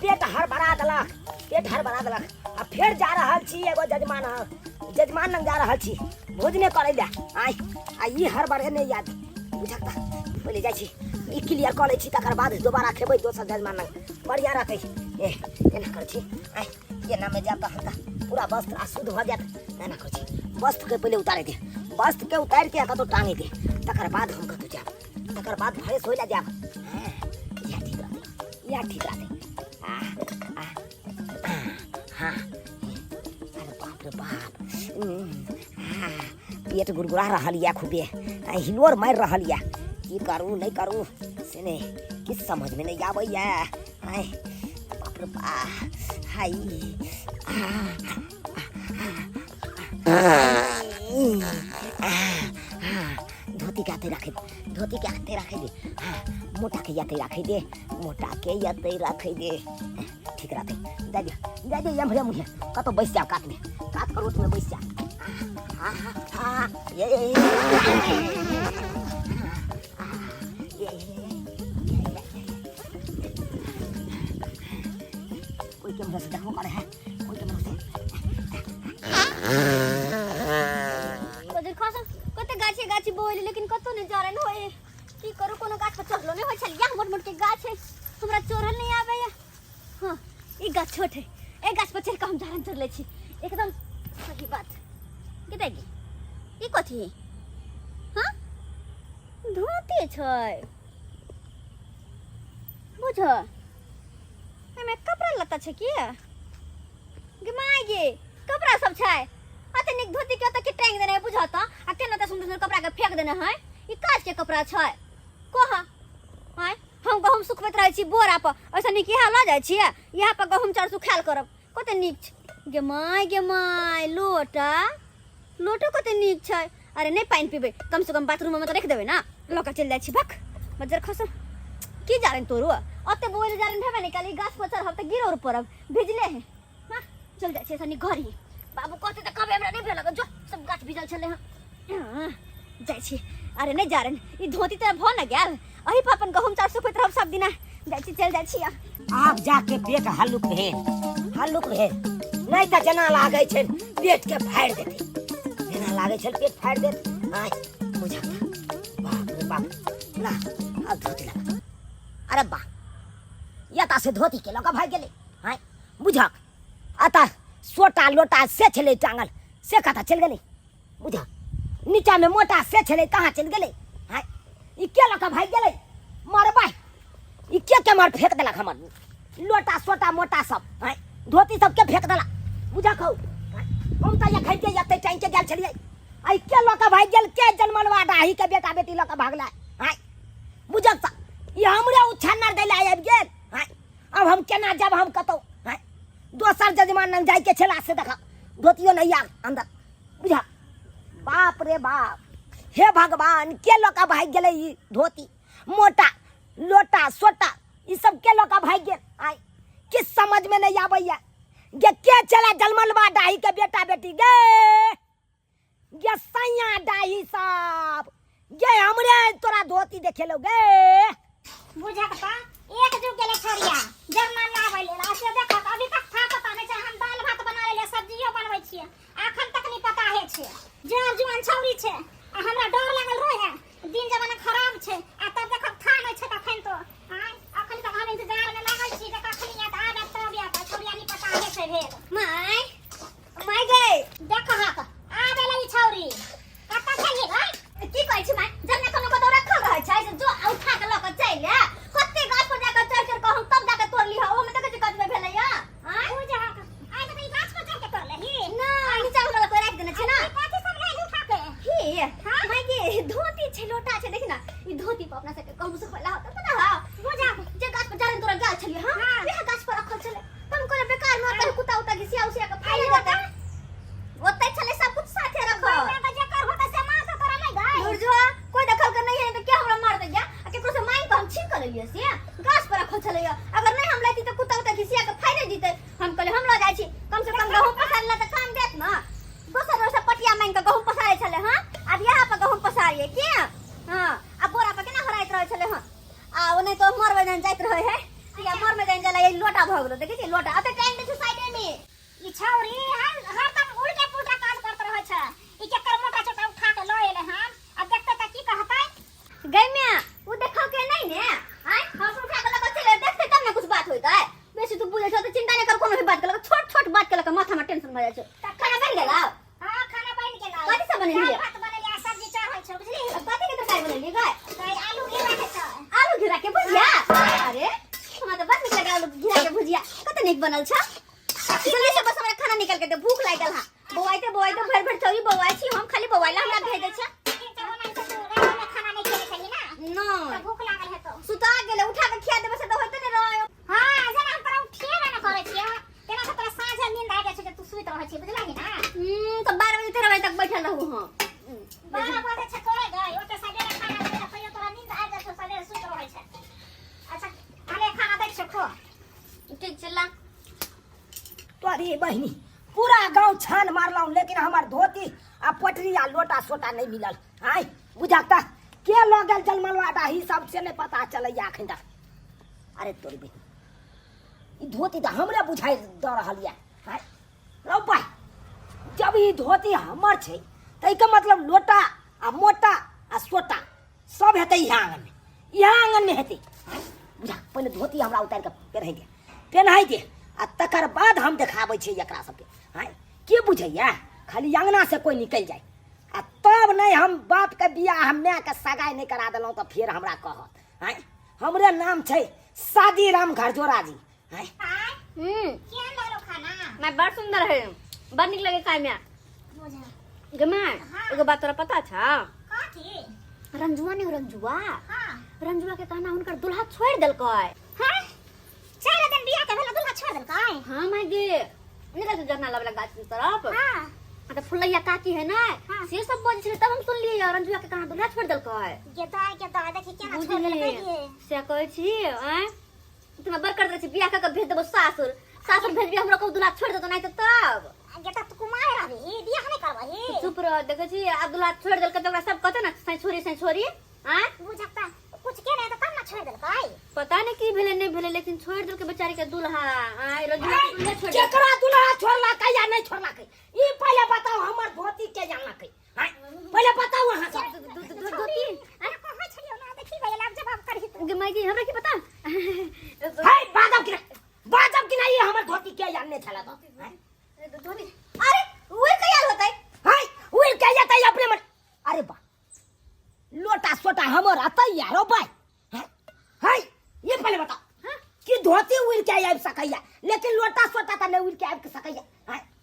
पेट हड़बड़ा देलक, पेट हड़बड़ा देलक। आ फेर जा रहल छी एगो जजमान, जजमान लग जा रहल छी भोजने करै लए। आय आ ई हड़बड़े नहि याद बुझक तऽ पहिले जाइ छी ई क्लियर कऽ लै छी, तकर बाद दोबारा खेबै दोसर जजमान लग, बढ़िआँ रहतै। ए एना करै छी, आय एनामे जायब तऽ हल्का पूरा वस्त्र अशुद्ध भऽ जायत। एना करै छी, वस्त्रके पहिले उतारे दे, वस्त्रके उतारिके आ कतहु टाँगे दे, तकर बाद हम कतहु जायब, तकर बाद फ्रेश होइ लए जायब। हँ, इएह ठीक रहतै, इएह ठीक रहतै। आ आ हाँ, अरे बाप रे बाप, पेट गुड़गुड़ा रहल यऽ खूबे, हिलोर मारि रहल यऽ। की करू नहि करू से नहि किछु समझमे नहि आबैए। आय बाप रे बाप, हाय, धोती के हाथे राखै, धोती के हाथे राखै दे। हाँ, मोटा के याते राखै दे, मोटा के याते राखै दे, ठीक रहतै। जाय दे, जाय दे, एम्हरे मुहे कतौ बैस जाओ, कातमे, कात करोटमे बैस जा। हाँ हाँ हाँ, ये ये ये, कोई कैमरा से देखो करे है, कोई कैमरा से। बजर खस, कते गाछे गाछी बोल, लेकिन कतो नहीं जरन होए। की करू, कोनो गाछ पर चढ़लो नहीं होय छल। या मोट मोट के गाछ है, हमरा चढ़ल नहीं आवे। हां, ई गाछ छोट है, ए गाछ पर चढ़ के हम जरन चढ़ ले छी, एकदम सही बात। के देगी ई कथी है? हां, धोती छै बुझ, एमे कपड़ा लत्ता छै की गे माय? गे कपड़ा सब छै। अते नीक धोती के ओतऽ के टांगि देने है बुझ त, आ केना त सुन्दर सुन्दर कपड़ा के फेंक देने है। ई काज के कपड़ा छै कह? आँय, हम गहूम सुखबैत रहै छी बोरा पर, ऐसा नीक इएह लऽ जाइ छियै, इएह पर गहूम चाउर सुखायल करब, कते नीक छै। गे माय, गे माय, लोटा, लोटो कते नीक छै। अरे नहि पानि पीबै, कम से कम बाथरूम में तऽ रखि देबै ना, लऽ कऽ चलि जाइ छी। भक बज्जर खसम, की जारन तोरो ओते बोल, जारन भेबे नहि काली, गाछ पर चढ़ब तऽ गिर पड़ब, भिजले है। हाँ, चल जाइ छी सनी घर ही, बाबू कहते तऽ कहबै हमरा नहि भेल, जो सब गाछ भिजल छलै। हँ, जाइ छी। अरे नहि जारन, ई धोती तऽ भऽ ने गेल, अही पर अपन गहूम चाउर सुखैत रहब सब दिना। जाइ छी, चलि जाइ छी। आब जाके पेट हल्लुक भेल, हल्लुक भेल, नहि तऽ जेना लागै छै पेट के फाड़ि देतै, जेना लागै छै पेट फाड़ि देत। आय बुझा, बाप रे बाप, ला आब धोती लगा। अरे बा, यता से धोती के लऽ कऽ भागि गेलै। आय बुझक, अतः सोटा लोटा से छलै टांगल, से कतऽ चलि गेलै? बुझा, नीचामे मोटा से छलै, कहाँ चलि गेलै? आँय, ई के लऽ कऽ भागि गेलै? मरबै, ई के केम्हर फेंक देलक हमर लोटा सोटा मोटा सब? आँय, धोती सब के फेंक देलक? बुझा कहू, हम तऽ एखन के एते टाइम के गेल छलियै, आइ के लऽ कऽ भागि गेल? के जनमलवा डाही के बेटा बेटी लऽ कऽ भागलै? आँय बुझक, तऽ ई हमरे उछन्नर दै लए आबि गेल। आँय, आब हम केना जाब हम कतौ? आँय, दोसर जजमान लग जाइके छला, से देखा धोतियो नहीं आग अंदर। बुझा, बाप रे बाप, हे भगवान, के लऽ कऽ भागि गेलै ई धोती मोटा लोटा सोटा, ई सब के लऽ कऽ भागि गेल? आइ किछु समझमे नहि आबैया गे, के चला जलमलवा डाही के बेटा बेटी गे, गे सैया डाही सब गे, हमरे तोरा धोती देखेलौ गे। बुझक त एक जुग गेले छोरिया जरना लाबै लेल, आ से देखक अभी तक था पता नहि छै। हम दालि भात बना लेलियै, सब्जियो बनबै छियै, अखन तक नहि पता है छै। जर जुआन छौरी छै आ हमरा डर लागल रहे, दिन जमाना खराब छै, आ तब देखक था नहि छै तखन तो। आय अखन तक हम इंतजार में लागल छी जे कखनी आयत, आबे तब आयत छौरिया, नहि पता है छै भेल। माय, माय गे, देख हाथ आबे लगी छौरी, कतऽ छली गै? की कहै छी माय, जब कोनो कतौ रखल रहै छै से जो आ उठा के लऽ के चलि आ। कते गाछ पर जाके चढ़ि चढ़ि के हम तब जाके तोड़ली ह, ओहोमे देखै छी कतबे भेलै ह। आँय बुझ हाथ, आइ तऽ ई गाछ पर चढ़ि के तोड़लही? नहि, नीचा हमरा लग राखि देने छै ना। कथी सब रहै उठा के? हे माय गे, धोती छै, लोटा छै, देखि ना ई धोती पर अपना सबके कहूँ से खोला होता पता है। बुझ जे गाछ पर जारन तोरा गेल छलियै, हां, वएह गाछ पर रखल छलै, तब हम कहलियै बेकार में होतै, कुत्ता उता घिसिया उसिया के फाड़ि देतै, ओतै छलै। मोटा भऽ गेलो देखै छी लोटा अते टाइम दै छै साइडे में। ई छौरी हर हरदम उल्टे पुल्टा काज करत रहै छै। ई केकर मोटा छोटा उठा के लऽ एलै हन, आ देखतै तऽ की कहतै? गै माय, ओ देखल के नहीं ने आय हम उठा के लगा चले देखते तब ने कुछ बात होइतै। बेसी तू बुझै छौ तऽ चिंता नहीं कर कोनो भी बात के लगा, छोट छोट बात के लगा माथा में टेंशन भऽ जाइ छौ। खाना बनि गेलौ? हाँ, खाना बनि गेलै। कथी सब बनेलियै? दालि भात बनेलियै आ सब्जी चढ़ल छौ, बुझलिही? कथी के तरकारी बनेलियै गै? गै, आलू घेरा के छै। आलू घेरा के भुजिया? अरे हमरा तऽ बड़ नीक लगल आलू घेरा के भुजिया, कते नीक बनल छौ। जल्दी से बस हमरा खाना निकाल के दे, भूख लागल हा। बौआइते बौआइते भरि भरि चौरी बौआइ छी हम, खाली बौआइला हमरा भेज दै छै। ठीक छै, ओना तऽ तू रातिमे खाना नहि खेने छलही ने? नहि। तऽ भूख लागल हेतौ। सुता गेलै, उठा के खिया देबै से तऽ होइते नहि रहै। हाँ, जेना हम तोरा उठिएबे नहि करै छियौ, तेना तऽ तोरा साँझे नींद आबि जाइ छौ जे तू सुति रहै छी, बुझलही ने? तऽ 12 बजे 13 बजे तक बैठल रहू हम। 12 बजे छै तोरे गै, ओते सबेरे खाना दै छै, तैयो तोरा नींद आबि जाइ छौ, सबेरे सुति रहै छै। अच्छा, अरे खाना दै छियौ, खो। ठीक छै, ला। तोरी बहिनी, पूरा गांव छान मारलहुँ, लेकिन हमर धोती आ पटरी आ लोटा सोटा नहीं मिलल। आय बुझाता के लऽ गेल जलमलवा डाही सब से नहीं पता चलैया अखन तक। अरे तोरी बहिनी, ई धोती तऽ हमरे बुझाइ दऽ रहल यऽ। आय रौ भाई, जब ई धोती हमर छै ताहिके मतलब लोटा आ मोटा आ सोटा सब हेतै इएह आङनमे, इएह आङनमे हेतै। बुझा पहिले धोती हमरा उतारि कऽ पेन्है दे, पेन्है दे आ तकर बाद हम देखाबै छियै एकरा सबके। आँय के बुझैया, खाली अङ्गनासँ कोइ निकलि जाय आ तब नहि हम बापके बियाह मायके सगाइ नहि करा देलहुँ तऽ फेर हमरा कहत। आँय हमरे नाम छै शादी राम घरजोरा जी। आँय केहन लगलो खाना? मैं बड़ सुंदर है, बड़ नीक लगे खाय में। गे माय, एगो बात तोरा पता छा? कथी? रंजुआ ने, रंजुआ। हाँ। रंजुआ के कहना हुनकर दुल्हा छोड़ देलकै। हाँ, 4 दिन बियाह के भेल दुल्हा छोड़ देलकै? हाँ my गे, निकल के जरना लबला गाछ के तरफ। हाँ। आ तऽ फुलैया काकी है ना, हाँ। से सब बजै छलै तब हम सुनलियै रंजुआ के कहाँ दुल्हा छोड़ देलकै। गे दाय, गे दाय, देखी केना छोड़ देलकै गे। से कहै छी आँय, तुम्हें बड़ कर दै छी, बियाह कऽ के भेज देबो सासुर, सासुर भेजबी हमरा कहू दुल्हा छोड़ देतो नहीं तऽ तब। गे तऽ तू कुमार रहबी, बियाह नहि करबही। चुप रह, देखै छी आब दुल्हा छोड़ देलकै तऽ ओकरा सब कहतै ने सै छोरी सै छोरी। आँय बुझक तऽ कुछ के नहि तऽ तब ने छोड़ देलकै। पता नहीं की भेलै नहीं भेलै, लेकिन छोड़ देलकै बेचारी के दुल्हा। आँय रंजुआ के दुल्हा छोड़ देलकै। केकरा दुल्हा छोड़लकै या नहीं छोड़लकै ई पहिले बताउ, हमर धोती के जानलकै? आँय पहिले बताउ अहाँ सब। धोती अरे कहै छलियौ ना, देखी गई आब जवाब करही तू। गे माय गे, हमरा की पता? हे बाजब कि नहीं, बाजब कि नहीं, हमर धोती के जानने छला तो? धोती अरे उड़ के आयल होतै। हाय उड़ के जतै अपने मन। अरे बा लोटा सोटा हमर अतै यारो भाई। हाय ये पहले बताओ कि धोती उड़ के आबि सकैया, लेकिन लोटा सोटा त नहीं उड़ के आबि सकैया।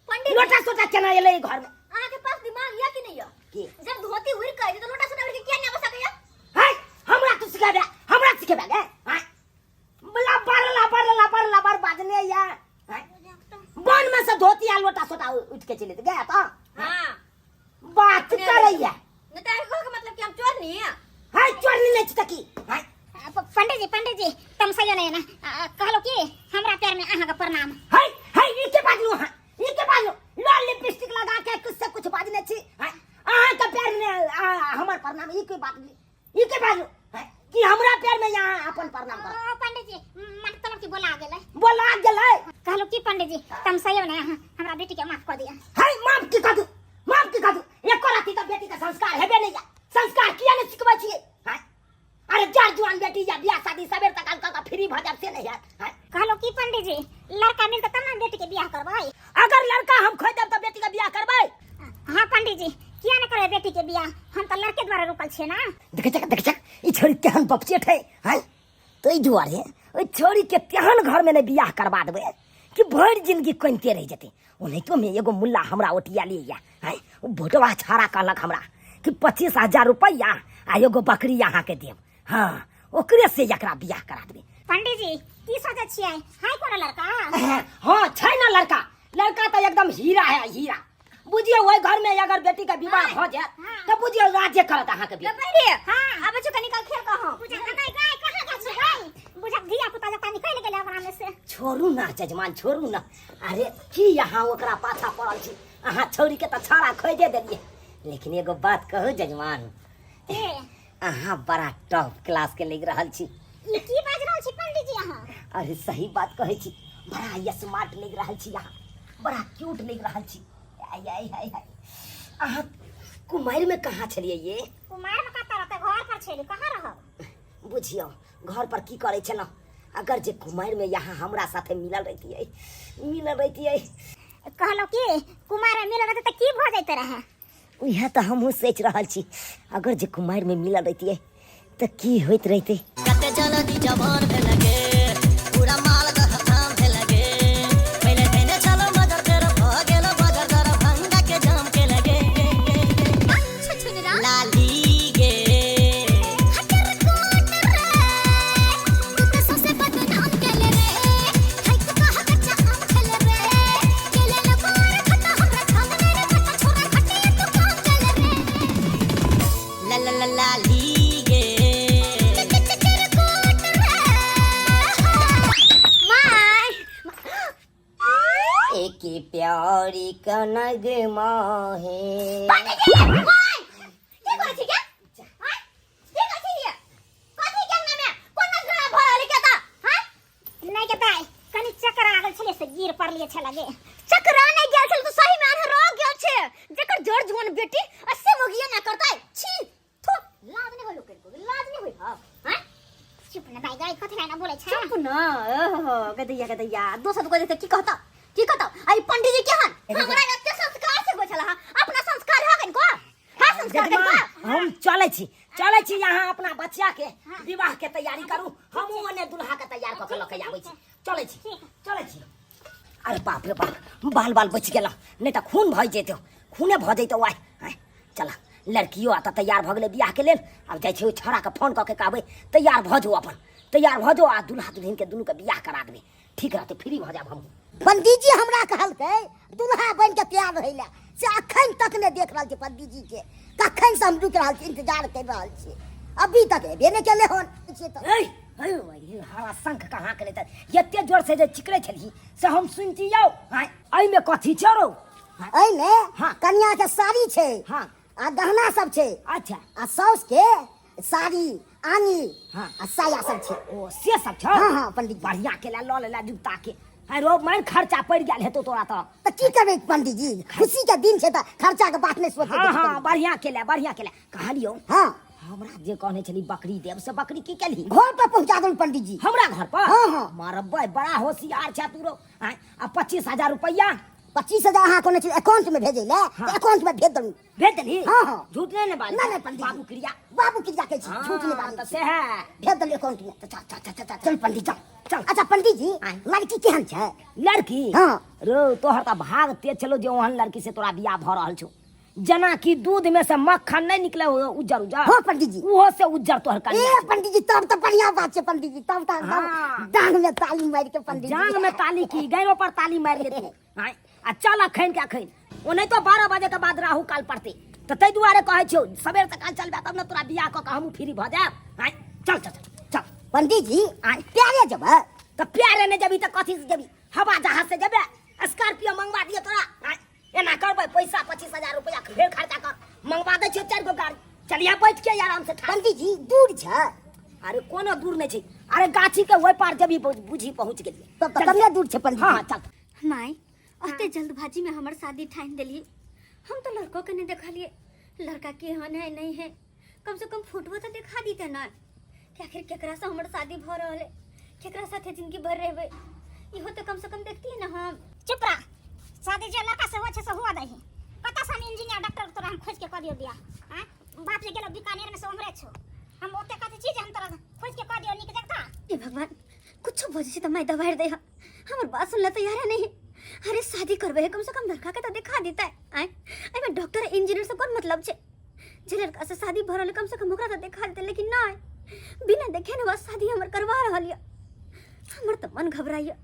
पंडित लोटा सोटा केना एलै घर में? अहाँ के पास दिमाग या कि नहीं या? की? जब धोती उड़ के आइ त लोटा सोटा उड़ के किया नहीं आबि सकैया? हाय हमरा तू सिखेबे, हमरा सिखेबे गे। हाय लबर लबर लबर लबर बाजने या। हाय वन में से धोती आ लोटा सोटा उठ के चले गया तो। हां बात करैया नहीं तो कहो के मतलब कि हम चोर नहीं है। हाय चोर नहीं छी तकी। हाय पंडित जी, पंडित जी तमसैयो नहीं ना, कहलो कि हमरा प्यार में अहाँ के प्रणाम। हाय हाय ई के बाजलू? हां ई के बाजलू? लाल लिपस्टिक लगा के कुछ से कुछ बाजने छी। हाय अहाँ के प्यार में हमर प्रणाम, ई के बात ई के बाजलू? हाय कि हमरा प्यार में यहाँ अपन प्रणाम कर। ओ पंडित जी मतलब कि बोला गेलै। बोला गेलै। कहलो कि पंडित जी तमसैयो नहीं, अहाँ हमरा बेटी के माफ कर दिया। हाय माफ की कर दू, माफ की कर दू? एको राति त बेटी के संस्कार हेबे नहीं या, संस्कार किया नहीं सिखबै छियै? हाय अरे जार जुआन बेटी या बियाह शादी सबेर तक का फ्री भ जाब से नहीं है। हाय कहलो कि पंडित जी लड़का मिलत तब ना बेटी के बियाह करबै। अगर लड़का हम खोज देब त बेटी के बियाह करबै। हां पंडित जी किया न करबै बेटी के बियाह, हम त लड़के द्वारा रुकल छियै ना। देख देख देख देख ई छोरी केहन बपचेट है। हाय तै दुआरे ओइ छोरी के तेहन घर में नहीं बियाह करवा देबै कि भरि जिंदगी कनिते रहि जेतै। ओनाहितो में एगो मुल्ला हमरा ओटिया लिए। हाय ओ भोटवा छाड़ा कहलक हमरा कि 25,000 रुपैआ आ एगो बकरी अहाँ के देब। हाँ ओकरे से एकरा बियाह करा देबै। पंडित जी की सोचै छियै, है कोनो लड़का? हाँ छै ना लड़का, लड़का तो एकदम हीरा है, हीरा बुझियौ। ओहि घर में अगर बेटी के विवाह भऽ जायत तऽ बुझियौ राज्य करत अहाँ के बेटी। रे हां आबै छौ कनी काल खेल कऽ हम। बुझक नहि गाय कहाँ गेल छै गाय, बुझक धिया पुता जकाँ निकलि गेलै ओकरा में से। छोड़ू ना जजमान, छोड़ू ना। अरे की अहाँ ओकरा पाछा पड़ल छी? अहाँ छौरी के तऽ छाड़ा खोजे देलियै। लेकिन एगो बात कहू जजमान, अहाँ बड़ा टॉप क्लास के लागि रहल छी। ई की बाजि रहल छी पंडित जी अहाँ? अरे सही बात कहै छी। बड़ा स्मार्ट लागि रहल छी अहाँ, बड़ा क्यूट लागि रहल छी। आय आय आय आय, अहाँ कुमारि में कहाँ छलियै ये? कुमार में कतऽ रहतै, घर पर छली, कहाँ रहब? बुझियौ घर पर की करै छलहुँ। अगर जे कुमारि में यहाँ हमरा साथे मिलल रहितियै, मिलल रहितियै। कहलहुँ कि कुमार में मिलल रहतै तऽ की भऽ जैते रहै? उएह तऽ हमहूँ सोचि रहल छी, अगर जे कुमारि में मिलल रहितियै तऽ की होइत रहितै। कते जल्दी जवान भेल गे, पूरा माल दह काम भेल गे। पहिले देने छलो मगर तेर भ गेल बजर दरभंगा के जाम के लगे। छुछुनरा। लाली गे। हटर कोट रे, तू तो सबसे बदनाम केले रे। खाइक कह कच्चा आम खेले रे। केले लबार खता हमरा छाल रे खता छोरा खटिया तू काम केले रे। ला ला ला लाली गे। चचर कोट रे। माय एक प्यारी का नगमा है। पंडित जी, माय की करै छी गे? हां, की करै छी ये? कथी के अंगना में कोन नजरा भरल के ता? हां, नहि गे दाइ, कनि चक्कर आ गेल छलै से गिर पड़लियै छलै गे। चकरा नहीं गेल छल तो सही में अनहर रह गेल छे। जेकर जड़ जुआन बेटी अस्से मोगिया ना करतै। छी थु, लाज नहीं होय लोक के, लाज नहीं होय। हां हां, चुप न दाइ, गाय कथी ना बोलै छै? चुप न। ओहो गदैया गदैया, दोसर को देखते की कहता, की कहता? आई पंडित जी केहन हमरा एते संस्कार से गोछल हा, अपना संस्कार हा कन को? हां, संस्कार कन को? हम चलै छी, चलै छी। यहाँ अपना बच्चा के विवाह के तैयारी करू, हमहूँ ओने दुल्हा के तैयार कऽ के लऽ के आबै छी। चलै छी, चलै छी। अरे बाप रे बाप, बाल बाल बचि गेल, नहि तऽ खून भऽ जैतौ, खूने भऽ जैतौ आइ। आँय, चल, लड़कियो आ तऽ तैयार भऽ गेलै बियाह के लेल। आब जाइ छी ओहि छौड़ाके फोन कऽ के कहबै, तैयार भऽ जो, अपन तैयार भऽ जो आ दुल्हा दुल्हिन के दुनू के बियाह करा देबै, ठीक रहतै, फ्री भऽ जायब हमहूँ। पंडीजी हमरा कहलकै दुल्हा बनि के तैयार रहै लए, से अखन तक नहि देख रहल छी पंडीजी के। कखन से हम रुकि रहल छी, इंतजार करि रहल छी, अभी तक एबे नहि केलै हन। छियै तऽ ऐ, ऐ, हरा शंख कहाँ के लेतै? एते जोर से जे चिकरै छलही से हम सुनतियौ। आँय, एहिमे कथी छौ रौ? एहिमे हाँ। कनिया के साड़ी छै। हाँ। आ गहना सब छै। अच्छा। आ साउस के साड़ी, आंगी। हाँ। आ साया सब छै। ओ से सब छौ? हाँ, हाँ, पंडित जी। बढ़िया केला लऽ लेला जुत्ता के। आँय रौ, मानि खर्चा पड़ि गेल हेतौ तोरा तऽ। तऽ की करबै पंडित जी, खुशी के दिन छै तऽ खर्चा के बात नहि सोचै। हाँ हाँ, बढ़िया केला, बढ़िया केला। कहलियौ। हाँ। हमरा जे कहने छली बकरी देब, से बकरी की केलही? घर पर पहुंचा देलहुँ पंडित जी। हमरा घर पर? हाँ, हाँ। मारबै, बड़ा होशियार छै तू रौ। आँय, आ 25,000 रुपैआ? 25,000 अहाँ कहने छली अकाउंट में भेजै लए। हाँ। तऽ अकाउंट में भेज देलहुँ। भेज देलही? हाँ, हाँ। झूठ नहीं ने बाजू? नहीं, नहीं, पंडित जी। बाबू क्रिया। बाबू क्रिया कहै छी, झूठ नहीं हाँ, बाजै तऽ छी। से है। भेज देलहुँ अकाउंट में। तऽ चल चल चल चल। चल पंडित, चल। चल। अच्छा पंडित जी, आँय। लड़की केहन छै? लड़की? हाँ। रो तोहर तऽ भाग तेज छलो जे ओहन लड़की से तोरा बियाह भऽ रहल छौ। जना कि दूध में से मक्खन नहीं निकले हो उज्जर उज्जर। हाँ पंडित जी। उहो से उज्जर तोहर कनिया ए छै। पंडित जी, तब तऽ बढ़िया बात छै पंडित जी, तब तऽ एकदम हाँ। डांग में ताली मारि के पंडित जी। जांग में ताली की, गैरो पर ताली मारि लेती। आँय, आ चल अखन के अखन, ओ नहीं तो 12 बजे के बाद राहु काल पड़ते, तऽ ताहि दुआरे कहै छियौ सबेर सकाल चलबे तब ने तोरा बियाह कऽ के हमहूँ फ्री भऽ जायब। आँय, चल चल चल चल। पंडित जी, आँय। प्यारे जेबै? तऽ प्यारे नहि जेबही तऽ कथी से जेबही? हवा जहाज से जेबे? स्कॉर्पियो मंगवा दियौ तोरा? आँय, एना करबै, पैसा 25,000 रुपया फेर खर्चा कर, मंगवा दै छियौ 4 गो गाड़ी, चलिया बैठ के आराम से ठा। पंडित जी दूर छै? अरे कोनो दूर नहि छै, अरे गाछी के ओहि पार जेबही बुझी पहुँच गेलियै। तब तऽ कमे दूर छै पंडित जी। हाँ चल। माय, अते जल्दबाजी में हमर शादी ठानि देली, हम तो लड़को के नहीं देखलिए, लड़का केहन है नहीं है, कम से कम फोटो तो दिखा दीते ना कि आखिर केकरा से हमर शादी भ रहल है, केकरा साथे जिंदगी भर रहबे, इहो तो कम से कम देखती है ना हम। चुप रह, शादी जे लड़का से होइ छै से हुआ दही। कतऽ से हम इंजीनियर डॉक्टर तोरा हम खोजि के कऽ दियौ बियाह? आँय, बाप जे गेलौ बीकानेर में से ओम्हरे छौ, हम ओते कथी छी जे हम तोरा खोजि के कऽ दियौ नीक जगह? हे भगवान, कुछो बजै छै तऽ माय दबारि दै है, हमर बात सुनले तैयार नहीं। अरे शादी करबे है, कम से कम लड़का के तो दिखा देता है। आय, एहिमे डॉक्टर इंजीनियर से कोन मतलब छै? जे लड़का से शादी भऽ रहल कम से कम ओकरा तो दिखा देते, लेकिन नहीं, बिना देखे ने बस शादी हमर करवा रहल यऽ। हमर तऽ मन घबराइए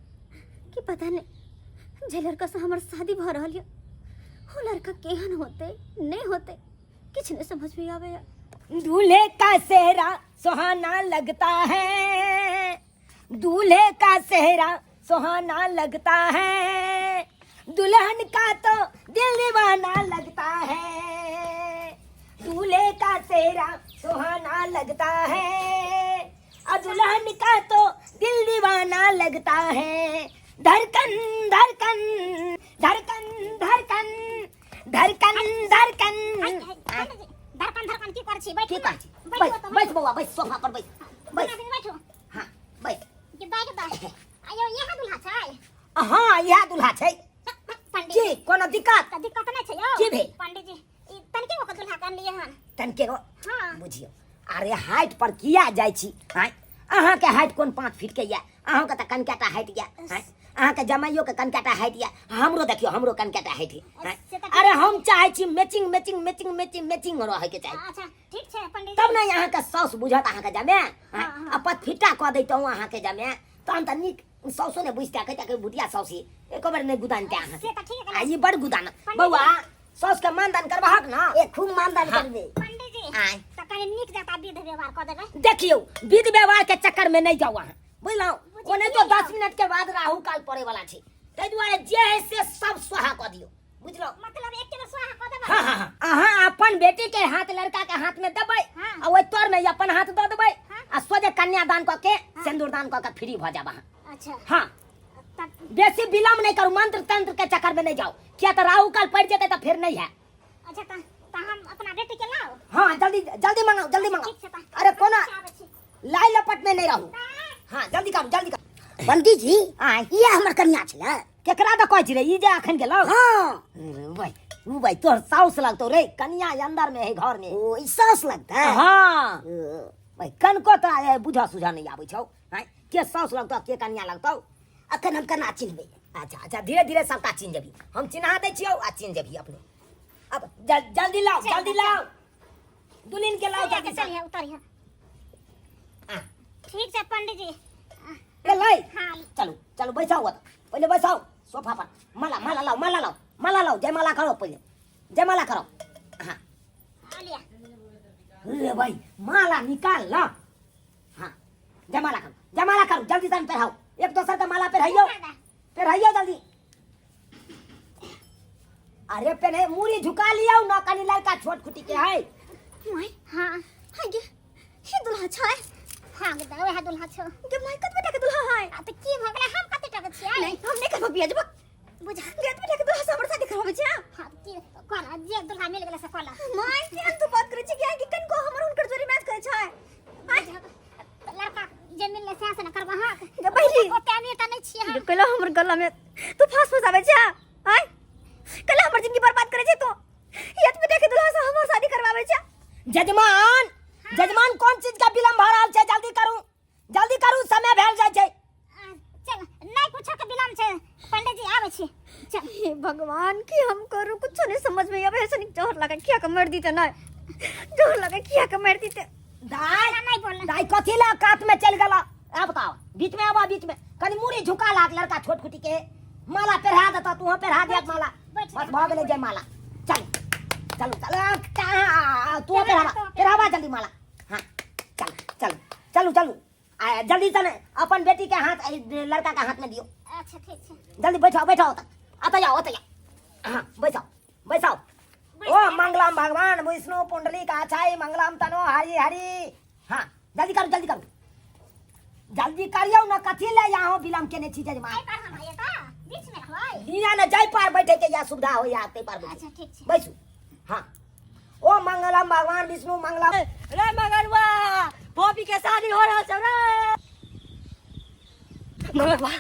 कि पता नहीं जे लड़का से हमर शादी भऽ रहल यऽ वो लड़का केहन होते नहीं होते, किछु नहीं समझ में आबैया। दूल्हे का सेहरा सुहाना लगता है, दूल्हे का सेहरा सुहाना लगता है, दुल्हन का तो दिल दीवाना लगता है। दूल्हे का सेहरा सुहाना लगता है, और दुल्हन का तो दिल दीवाना लगता है। धड़कन धड़कन धड़कन धड़कन धड़कन धड़कन। धड़कन धड़कन की करै छी? बैठू। की कहै छी? बैस बैस बौआ, बैस, सोफा पर बैस, बैस। बैठू। हाँ, बैस। कि दाइ के दाइ आयो, इएह दुल्हा छै? हाँ, इएह दुल्हा छै। पंडित की, कोनो दिक्कत? तऽ दिक्कत नहि छै यौ। की भेल? पंडित जी, ई तनके गो के दुल्हा के अनलियै हन? तनके गो। हाँ। बुझियौ, अरे हाइट पर किया जाइ छी? आँय, अहाँके हाइट कोन 5 फीट के यऽ? अहाँके तऽ कनकेटा हाइट यऽ। आँय, अहाँके जमाइयो के कनकेटा हाइट यऽ। हमरो देखियौ, हमरो कनकेटा हाइट यऽ। आँय? से तऽ। अरे, हम चाहै छी matching matching matching matching matching रहैके चाही। अच्छा, ठीक छै पंडित। तब ने अहाँके साउस बुझत अहाँके जमे। आँय? हाँ। आ पतफिटा कऽ दैतहुँ अहाँके जमे, तहन तऽ नीक साउसो ने बुझते, कहते भुटिया साउसी एको बेर नहि गुदानते अहाँके। से तऽ ठीक। आ ई बड़ गुदान। बौआ, साउस के मानदान करबहक ना? ए, खूब मानदान करबे। पंडित जी। आँय। तऽ कनि नीक जकाँ विध व्यवहार कऽ देबै। देखियौ, विध व्यवहार के चक्कर में नहीं जाओ अहाँ, बुझलहुँ? ओने तो 10 मिनट के बाद राहु काल पड़े वाला छै, ताहि दुआरे जे है से सब स्वाहा कऽ दियौ, बुझलहुँ? मतलब एक बेर स्वाहा कऽ देबै? हाँ हाँ हाँ अहाँ अपन बेटी के हाथ लड़का के हाथ में देबै। हाँ। आ ओहि तर में अपन हाथ दऽ देबै। हाँ। आ सोझे कन्यादान कऽ के, सिंदूर दान कऽ के फ्री भऽ जाब अहाँ। अच्छा। हाँ। तब बेसी विलम्ब नहीं करू, मंत्र तंत्र के चक्कर में नहीं जाओ, किया तो राहु काल पड़ जेतै तऽ फेर नहीं है। अच्छा, तऽ हम अपना बेटी के लाउ। हाँ, जल्दी जल्दी मंगाओ, जल्दी मंगाओ। ठीक छै तऽ। अरे, कोना आबै छी। लाई लपट में नहीं रहू। हाँ, जल्दी करू, जल्दी करू। पंडित जी। आँय। इएह हमर कन्या छलै। केकरा दऽ कहै छी रे? ई जे अखन गेलौ? हाँ। अरे भाई, उ भाई तोहर साउस लगतौ रे। कनिया अंदर में है, घर में। ओ, ई साउस लगतै? हाँ। ओ, भाई, कनको तोरा बुझऽ सुझऽ नहीं आबै छौ? आँय, के साउस लगतौ, के कनिया लगतौ? अखन हम केना चिन्हबै? अच्छा अच्छा, धीरे धीरे सबटा चिन्ह जेबही। हम चिन्हा दै छियौ आ चिन्ह जेबही अपने। अब जल्दी लाओ, जल्दी लाओ, दुल्हन के लाओ जल्दी से। चलिए, उतरिए। आ, ठीक छै पंडित जी। ए लाई। हाँ। चलू चलू, बैसाओ ओतऽ, पहिले बैसाओ सोफा पर। माला, माला लाओ, माला लाओ, माला लाओ। जयमाला करो पहिले, जयमाला करो। हाँ। आ लिया। रे भाई, माला निकाल ला। हाँ, जयमाला करो, जयमाला करो, जल्दी से पहराओ एक दोसर का माला पहराइयो, पहराइयो जल्दी। अरे पहले मूड़ी झुका लियो ना कनी, लड़का छोट खुटी के है। माय। हाँ। हाय गे, हे दुल्हा छै? हाँ गे दाइ, वएह दुल्हा छौ। गे my, कतबे टाके दुल्हा है? आ तऽ की भऽ गेलै? हम कते टके छियै? नहीं, हम नहीं करबो बियाह जब बुझ गे एतबे टाके दुल्हा से हमर शादी करबाबै छै? हाँ, की कर, जे दुल्हा मिल गेलै से कऽ ल। माय, केहन तू बात करै छै? कि कनको हमर हुनकर जोड़ी मैच करै छै? बुझ, लड़का जे मिललै सएह से ने करबहक। गे बहिनी। ओते अमीर तऽ नहि छियै हम। गे कैला हमर गला में तू फांस फंसाबै छै? आय, कैला हमर जिंदगी बर्बाद करै छै तू? एतबे टाके दुल्हा से हमर शादी करबाबै छै? जजमान, जजमान, कोन चीज का विलम्ब भऽ रहल छै? जल्दी करू, जल्दी करू, समय भेल जाइ छै। आ, चल, नहि कुछो के विलम्ब छै पंडित जी, आबै छी, चल। हे भगवान, की हम करू? कुछो नहीं समझ में आवे। ऐसे जोर लगा किया के मर दीते, नहीं जोर लगा किया के मर दीते। दाइ। एना नहि बोल। दाइ, कथी ला कात में चल गेला? आब बताओ, बीच में आबा, बीच में। कनी मूड़ी झुका लाग, लड़का छोट खुटी के माला पहिरा देता, तू पहिरा दिया माला। बैठ। बस, भऽ गेलै जय माला। चल चलू चल, कहाँ तू पहिरावा, पहिरावा जल्दी माला। हाँ, चल चल, चलू चलू। आ, जल्दी से अपन बेटी के हाथ लड़का के हाथ में दियो। अच्छा, ठीक छै। जल्दी बैठाओ, बैठाओ तक। अतः जाओ, अतः जाओ। हाँ, बैठाओ, बैठाओ। ओ मंगलम भगवान विष्णु पुंडली काछाई मंगलम तनो हरि हरि। हाँ, जल्दी करू, जल्दी करू, जल्दी करियौ न। कथी ले यहाँ विलम्ब केने छी जजमान? एहि पर हम आइए तऽ बीच में रहबै। हियाँ ने जाय पार बैठे के या सुविधा हो या ते पार बैठे। अच्छा, ठीक छै। बैसू। हाँ, ओ मंगलम भगवान विष्णु मंगलम। रे मगरवा, बॉबी के शादी हो रहल छै रे। मगरवा,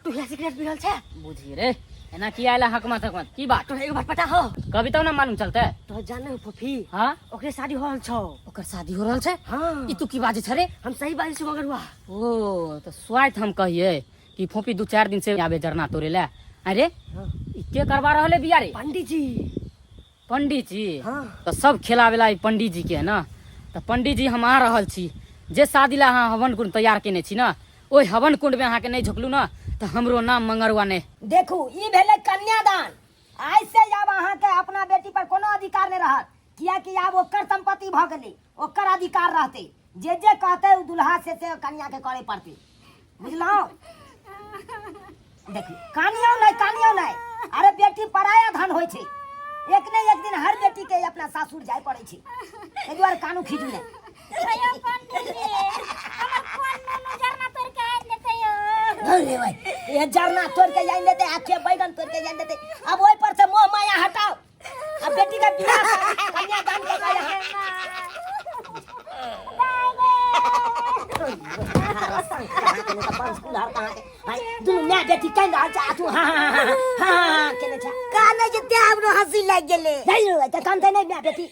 तू यहाँ सिगरेट पी रहल छै? बुझी रे, एना किया आयल हकमत हकमत? की बात? तोरा एगो बात पता हो? कभी तब ना मालूम चलते। तोरा जाने हो फूफी? हाँ। ओकरे शादी हो रहल छौ। ओकर शादी हो रहल छै? हाँ। ई तू की बाजै छ रे? हम सही बाजै छी मगरवा। ओ तऽ स्वाइत हम कहिए कि फोपी 2-4 दिन से आबे जरना तोड़े ले। अरे, ई के करवा रहल है बिया रे? पंडित जी। पंडित जी? हाँ। तऽ सब खेला वेला ई पंडित जी के है ना। तऽ पंडित जी, हम आ रहल छी। जे शादी ला अहाँ हवन कुंड तैयार केने छी ना, ओहि हवन कुंड में अहाँके नहि झोकलू ना तऽ हमरो नाम मंगरुआ नहि। देखू, ई भेलै कन्यादान। आइ से आब अहाँके अपना बेटी पर कोनो अधिकार नहि रहत, कियाकि आब ओकर संपत्ति भऽ गेलै, ओकर अधिकार रहतै। जे जे कहतै ओ दुल्हा से कन्या के करे पड़तै, बुझलहुँ? देखियौ, कानियौ नहि, कानियौ नहि। अरे, बेटी पराया धन होइ छै। एक ने एक दिन हर बेटी के अपना सासुर जाय पड़ै छै। ताहि दुआरे कानू खींचू नहि। अयो पंडित जी, हमर कोन नुनू झरना तोड़ के आनि देतै यौ? अरे भाई, ये जरना तोड़ के आनि देते आ के बैगन तोड़ के आनि देते। अब ओहि पर से मोह माया हटाओ, अब बेटी के बियाह कन्यादान के कहे यहाँ। दुनू माय बेटी कानि रहल छै आ तू हाँ हाँ हाँ हाँ हाँ केने छै। कानै छै तें हमरो हँसी लागि गेलै। नहि रे, तऽ कानतै नहि माय बेटी,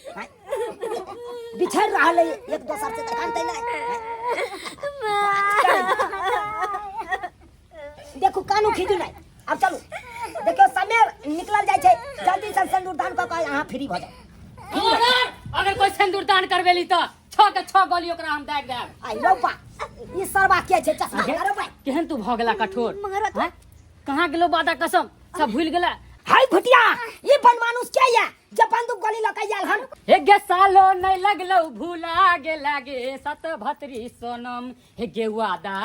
बिछड़ रहल है एक दोसर से, तऽ कानतै नहि। देखू कानू खींचू नहि, आब चलू। देखियौ समय निकलल जाइ छै, जल्दी से सिन्दूर दान कऽ कऽ अहाँ फ्री भऽ जाउ। अगर कोई सिन्दूर दान करबेली तऽ 6 के 6 गोली ओकरा हम दागि देब। आई रौ बा, ई सरबा के छै चश्मा अरे भाई केहन तू भऽ गेला कठोर, मगर हैं? कहाँ गेलो वादा कसम सब भूल गेला। हाय भुटिया, ई बनमानुस के या जे बंदूक गोली लऽ के आयल हन? हे गे सालो नहीं लगलो भूला गे लागे सत भतरी सोनम, हे गे वादा,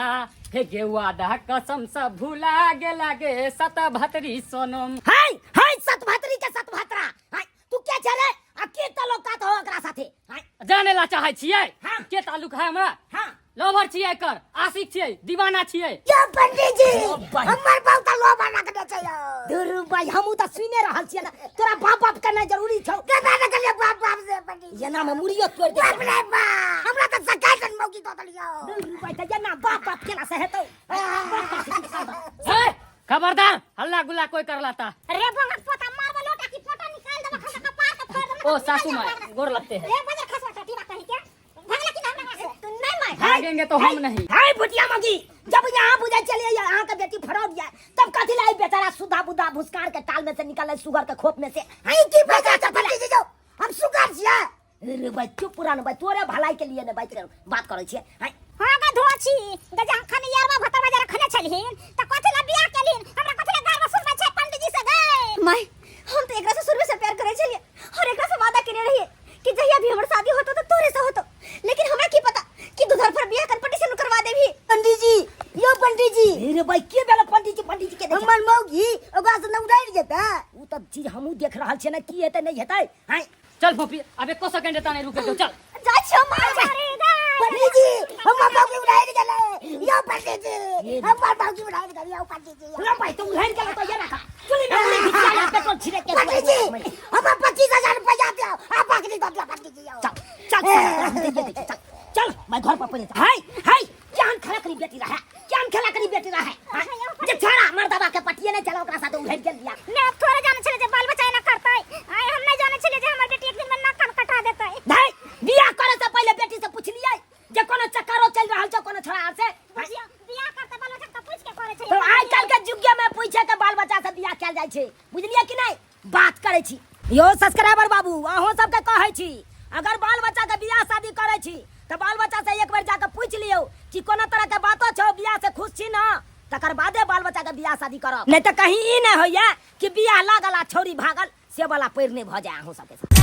हे गे वादा कसम सब भूला गे लागे सत भतरी सोनम। हाय हाय सत भतरी के सत भतरा, हाय तू के छे रे आ के ताल्लुकात हो ओकरा साथे? हाय जाने ला चाहे छियै हाँ। के ताल्लुक है हमरा? हाँ। लवर छियै एकर, आशिक छियै, दीवाना छियै। यो पंडित जी, ओ भाई। हमर बहुत लोभा रखने छै यौ। दुरु भाई, हमहूँ तऽ सुने रहल छियै ने, तोरा बाप बाप करनाइ जरूरी छौ। केना ने करियै बाप बाप से पंडित जी? एना में मुड़ियो तोड़ि दे। बाप रे बाप, हमरा तऽ सकाय सन मौगी दऽ देलियौ। दुरु भाई, तऽ एना बाप बाप केला से हेतौ? बाप बाप से की करबै? हे खबरदार, हल्ला गुल्ला कोई करला ता। रे बंगत पोता मारबो लोटा की फोटो निकाल देबो, खसा कपार के फोड़ देबो। ओ सासू माय गोर लगते हैं। रे बजर खसवा टटीवा कहीं के भगला की ना हमरा से तू नहीं मार। भागेंगे तो हम नहीं। हाय भुटिया मगी, जब यहाँ बुझे चलिए यहाँ के बेटी फरौट जाए तब कथी लाई बेचारा सुधा बुधा भुसकार के टाल में से निकले सुगर के खोप में से। हाय की बेचारा चपटी जी जो हम सुगर छियै। अरे भाई चुप पुरान भाई, तोरे भलाई के लिए ने भाई बात करै छियै। हाय हां गा धो छी गजा खाने यारवा भतरवा जरा खने छलहिन त कथी ला बियाह केलिन, हमरा कथी ला गार वसूल छै पंडित जी से गए। My हम तो एकरा से शुरू से प्यार करै छलियै और एकरा से वादा केने रहियै कि जहिया भी हमर शादी होतो त तोरे से होतो, लेकिन हमरा की पता कि दुधर पर बियाह कनपटी से करवा देबी। पंडित जी, यो पंडित जी। अरे भाई के भेल पंडित जी? पंडित जी के देख। हमर मौगी ओकरा से न उड़ारि जेतै। उ त चीज हमहूँ देख रहल छियै ने, की हेतै नहीं हेतै। हाय चल फोफी, अब एको सेकंड एता नहीं रुके दो, चल जा छियो मार। पंडित जी, हमर मौगी उड़ारि गेलै। यो पंडित जी, हमर मौगी उड़ारि गेलै। यो पंडित जी, राम भाई, तू उड़ारि गेलै तो ये रखा चुली में उड़ी घिचिया या पेट्रोल छिड़क के। पंडित जी, हमर 25,000 रुपया दियो, आ बकरी दऽ दियो पंडित जी। चल चल चल चल चल, मैं घर पर पहुंच। हाय हाय जान खड़ा करी बेटी रहा, जान खड़ा करी बेटी रहा। जे छोड़ा मर्दवा के पटिए नहीं चला ओकरा साथ उड़ारि गेल बिया। ने थोड़े जाने छले जे बाल बच्चा एना करतै, आइ हम नहीं जाने छले जे हमर बेटी एक दिन में नाक कान कटा देतै। नहीं, बियाह करे से पहले बेटी से पूछ लियै जे कोनो चक्करो चल रहल छै कोनो छोड़ा से। बुझियो बियाह करतै बाल बच्चा के पूछ के करे छै। तो आइ काल्हि के युग में पूछे के बाल बच्चा से बियाह कैल जाइ छै, बुझलियै कि नहीं? बात करै छी यो सब्सक्राइबर बाबू, अहूँ सबके कहै छी अगर बाल बच्चा के बियाह शादी करै छी तऽ बाल बच्चा से एक बेर जाके पूछि लियौ कि कोनो तरह के बातो छौ, बियाह से खुश छी ना, तकर बादे बाल बच्चा के बियाह शादी करब। नहीं तऽ कहीं ई नहि होइया कि बियाह लागल आ छौरी भागल, से वाला पैर नहि भऽ जाय अहूँ सबके साथ।